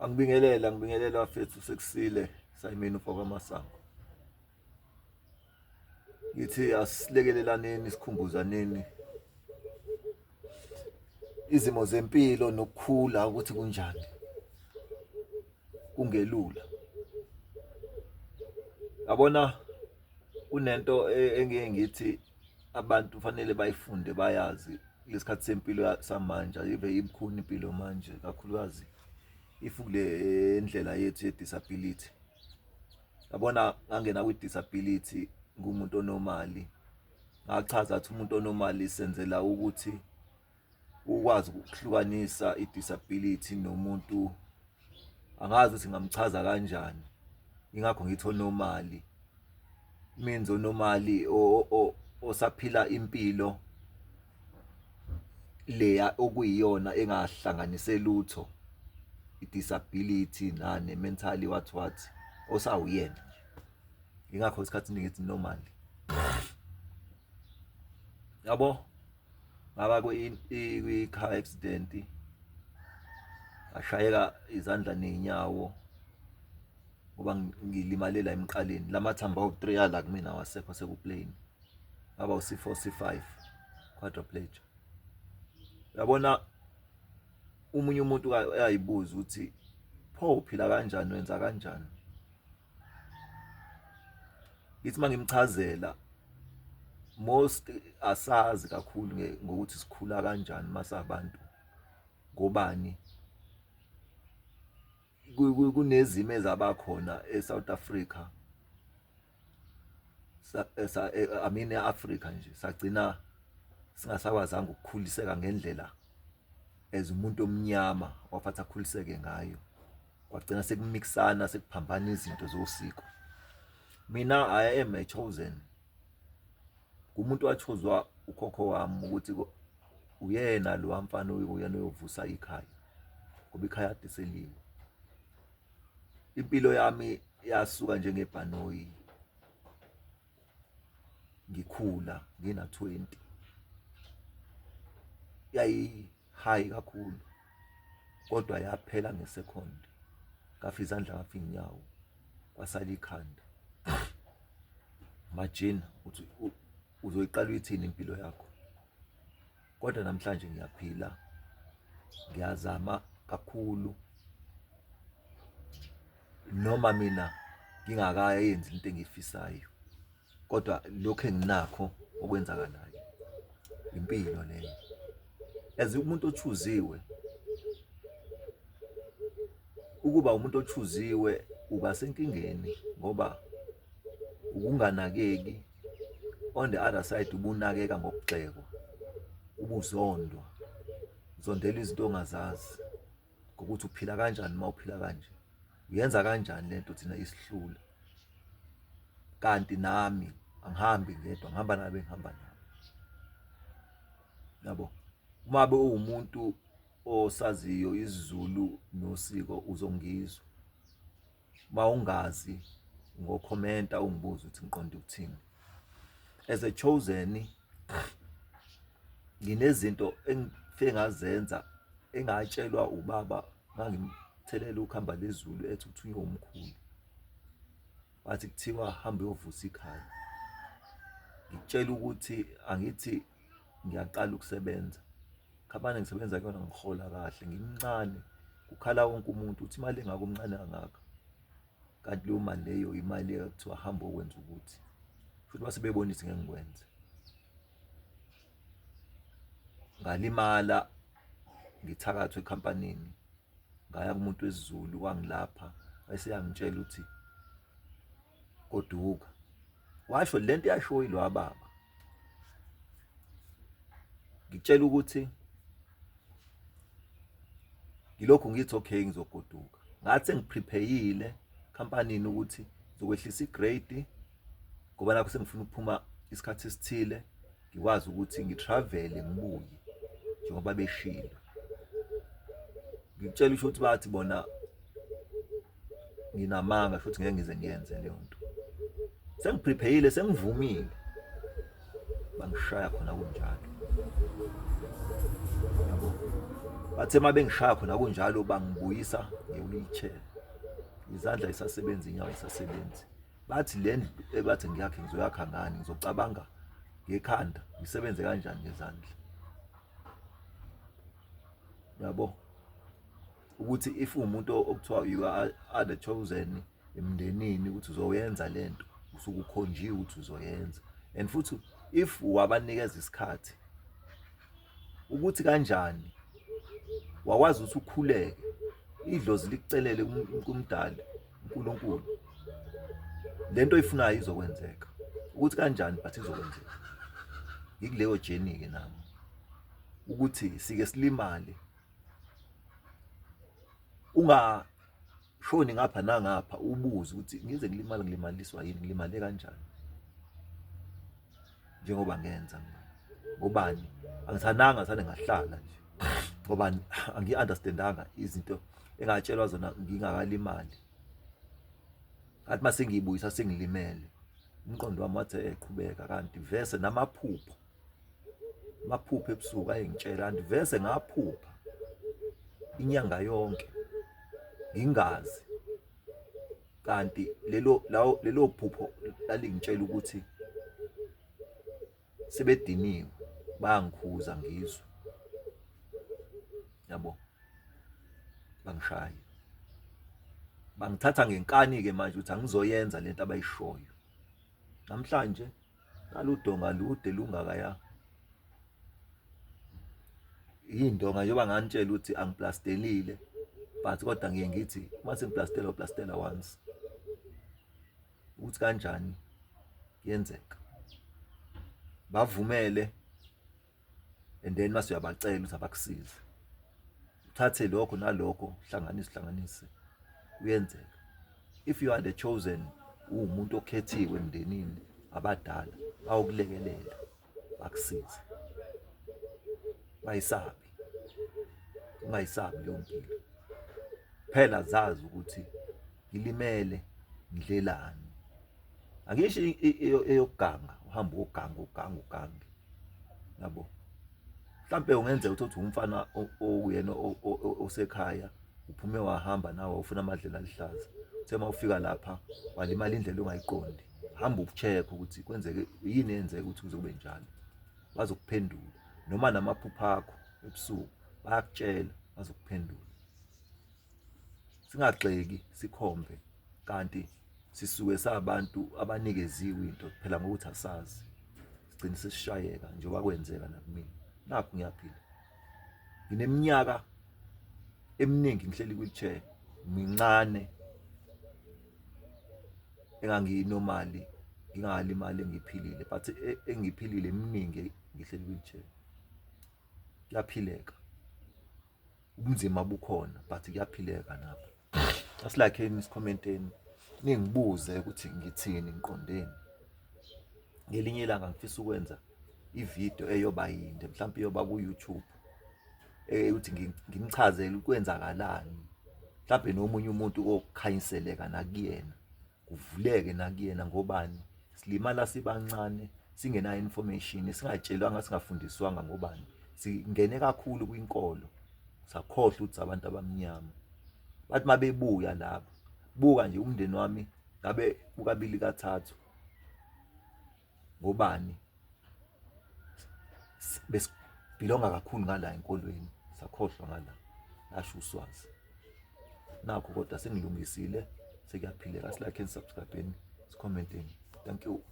Angibingelele, angibingelele bafethu sekusile Simon ufoka amasango. Ngithi asilekelelane sikhumbuzaneni izimo zempilo nokukhula ukuthi kunjani. Kungelula. Yabona kunento engike ngithi abantu fanele bayifunde bayazi lesikhathi sempilo samanje ayive ibukhuni impilo manje kakhulukazi if kule ndlela yethu ye-disability. Yabona ngangena kwi-disability ngumuntu onomali, ngachaza ukuthi umuntu onomali senzela ukuthi ukwazi ukuhlukanisa i-disability nomuntu angazi ukuthi ngingamchaza kanjani. Ingakho ngithi onomali means onomali osaphila impilo leya okuyiyona engahlanganise lutho i-disability nane mentally what what osawuyena nje. Ingakho isikhathi esiningi ngithi normally. Yabo ngaba kwi-car accident ngashayeka izandla ney'nyawo ngoba ngilimale la emqaleni. La mathambo awu-three ala kumina awasekho sekupleni. Ngaba u-C4 C5 quadriplegia. Uyabona omunye umuntu uyayibuza ukuthi pho uphila kanjani wenza kanjani? Ngithi uma ngimchazela most asazi kakhulu ngokuthi sikhula kanjani masabantu ngobani kunezimo ezabakhona eSouth Africa I mean e-Africa nje sagcina singasakwazanga ukukhuliseka ngendlela as umuntu omnyama wafathi akhuliseke ngayo. Kwagcina sekumikisana sekuphambana izinto zosiko. Mina I am a chosen. Ngumuntu wachuzwa ukhokho wami ukuthi uyena lo mfana uyena oyovusa ikhaya ngoba ikhaya kade seliwe. Impilo yami yasuka njengebhanoyi ngikhula ngina-20 yayi-high kakhulu kodwa yaphela ngesekhond ngafa izandla ngafa iy'nyawo kwasala ikhanda. Imagine ukuthi uzoyiqala uyithini impilo yakho. Kodwa namhlanje ngiyaphila, ngiyazama kakhulu noma mina ngingakayenzi into engiyifisayo kodwa lokhu enginakho okwenzakalayo impilo leyo. As umuntu ochuziwe ukuba umuntu ochuziwe uba senkingeni ngoba ukunganakeki on the other side ubunakeka ngokugxekwa ubuzondwa uzondela izinto ongazazi ngokuthi uphila kanjani uma uphila kanje uyenza kanjani lento thina isihlula kanti nami angihambi ngedwa ngihamba nabe ngihamba nabo yabo uma be uwumuntu osaziyo isiZulu nosiko uzongizwa Uma ungazi ungokhomenta ungibuze ukuthi ngiqonde ukuthini. As a chosen nginezinto engifike ngazenza engatshelwa ubaba ngangimthelela ukhamba lezulu ethi uthunywe umkhulu. Wathi kuthiwa hamba uyovusa ikhaya. Ngikutshela ukuthi angithi ngiyaqala ukusebenza. Khabane ngisebenza kuyona ngihola kahle ngimncane kukhala wonke umuntu uthi imali engaka umncane kangaka kanti leyo mali leyo imali ekuthiwa hamba okwenza ukuthi futhi base bebona ukuthi ngeke ngikwenze ngalimala ngithakathwe ekhampanini ngaya kumuntu wesiZulu wangilapha wayeseyangitshela ukuthi goduka washo lento yashiwo yilwa baba ngitshela ukuthi ngilokhu ngithi okay ngizogoduka ngathi sengiprepare-ile khampanini ukuthi ngizokwehlisa igrade ngoba nakho sengifuna ukuphuma isikhathi esithile ngikwazi ukuthi ngitravele ngibuye njengoba beshilo ngikutshela usho ukuthi bathi bona nginamanga futhi ngeke ngize ngiyenze leyo nto sengiprepare sengivumile bangishaya khona kunjalo yabo. Bathe uma bengishaya khona kunjalo bangibuyisa nge-wheelchair, izandla yisasebenzi, inyawo yisasebenzi. Bathi le ndlu ebathi ngiyakhe ngizoyakha ngani, ngizocabanga ngekhanda, ngisebenze kanjani ngezandla. Yabo ukuthi if uwumuntu okuthiwa you are the chosen emndenini ukuthi uzoyenza lento, usuke ukhonjiwe ukuthi uzoyenza. And futhi if wabanikeza isikhathi ukuthi kanjani wakwazi ukuthi ukhuleke, idlozi likucelele kumdali uNkulunkulu, lento oyifunayo izokwenzeka. Ukuthi kanjani, but izokwenzeka. Ngikuleyo journey ke nami ukuthi sike silimale, ungashoni ngapha nangapha, ubuze ukuthi ngize ngilimale, ngilimaliswa yini, ngilimale kanjani, njengoba ngenza mina. Ngobani angithandanga, ngithande ngahlala nje ngoba angi-understandanga izinto engatshelwa zona ngingakalimali. Ngathi uma sengiyibuyisa sengilimele, umqondo wami wathi eqhubeka, kanti vese namaphupho, amaphupho ebusuku ayengitshela, kanti vese ngaphupha inyanga yonke ngingazi, kanti lelo lawo lelo phupho lalingitshela ukuthi sebediniwe, bayangikhuza ngizwe, yabo, bangishaya, bangithatha ngenkani-ke manje ukuthi angizoyenza lento abayishoyo. Namhlanje naludonga lude lungakaya yindonga, njengoba nganitshela ukuthi angiplastelile, but kodwa ngiye ngithi uma sengiplastela, uplastela once. Ukuthi kanjani kuyenzeka, bavumele, and then mase uyabacela ukuthi abakusize, uthathe lokho nalokho, hlanganise hlanganise, kuyenzeka. If you are the chosen, uwumuntu okhethiwe emndenini, abadala bayokulekelela, bakusize. Bayisabi, ungayisabi leyo mpilo phela, zazi ukuthi ngilimele ngidlelani. Angisho eyokuganga, uhamba uganga uganga ugange, yabo. Mhlampe ungenzeka ukuthi umfana okuyena osekhaya uphume wahamba nawe ufuna amadlela aluhlaza, uthe uma ufika lapha walimala indlela ongayiqondi, hamba ucheck ukuthi kwenzeke yini, eyenzeka ukuthi kuze kube njalo. Bazokuphendula, noma namaphupho akho ebusuku bayakutshela, bazokuphendula. Singagxeki sikhombe, kanti sisuke sabantu abanikeziwe into phela ngokuthi asazi, sigcine sesishayeka njengoba kwenzeka nakumina. Nakhu ngiyaphila, ngineminyaka eminingi ngihleli kwi-wheelchair, mincane engangiyinomali, ngingalimali, ngiphilile, but engiphilile eminingi ngihleli kwi-wheelchair. Kuyaphileka, ubunzima bukhona, but kuyaphileka napha. Asilakheni, sikhomenteni, ningibuze ukuthi ngithini, ngiqondeni. Ngelinye ilanga ngifisa ukwenza ividiyo eyoba yinde, mhlawumbe iyoba ku-YouTube, ukuthi ngimchazele ukwenzakalani, mhlawumbe nomunye umuntu kokukhanyiseleka nakuyena, kuvuleke nakuyena. Ngobani silimala sibancane, singenayo information, singatshelwanga, singafundiswanga? Ngobani singene kakhulu kwinkolo, sakhohlwa ukuthi abantu abamnyama bathi mabebuya lapho? Buka nje umndeni wami ngabe kukabili kathathu. Ngobani besibhilonga kakhulu ngala enkolweni, sakhohlwa ngala, lasho uswazi nakho. Kodwa sengilungisile, sekuyaphileka. Silakheni, subscribe-eni, sikhomenteni. Thank you.